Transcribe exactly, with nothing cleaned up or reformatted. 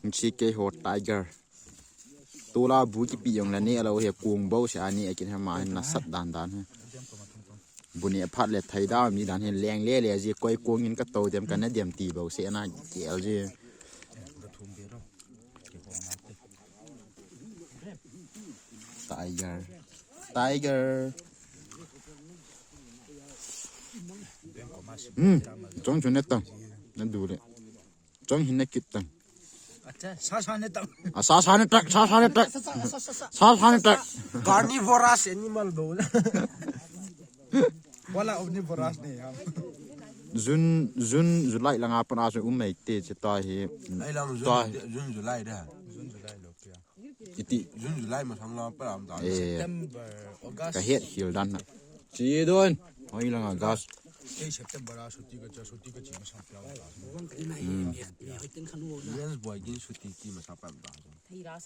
Nchi kei ho tiger. Tula bu kipi yong la ne alo he kung bo se ani akin he ma na sat dan dan he. Bu ne phat le thai da mi dan he leng le le ji koi kung in ka to dem ka na dem ti bo se na kel ji. Tiger. Tiger. Hmm. Chong chu ne tang. Na du le. Chong hin na kit tang. Acha, sa sa ne tang. A sa sa ne tak, sa sa ne tak. Sa sa ne tak. Carnivorous animal bo. Wala omnivorous ne yam. June, June, July langa pan a su um mai te che ta hi. Ai lang June, July da. Iti. June, July masang la pan am ta. Eh. September, August. Ka het hil dan na. Chi don. Hoi langa gas. Kei September a suti ka cha, suti ka chi masang pia. Yes boy, gin suti ki masang pia.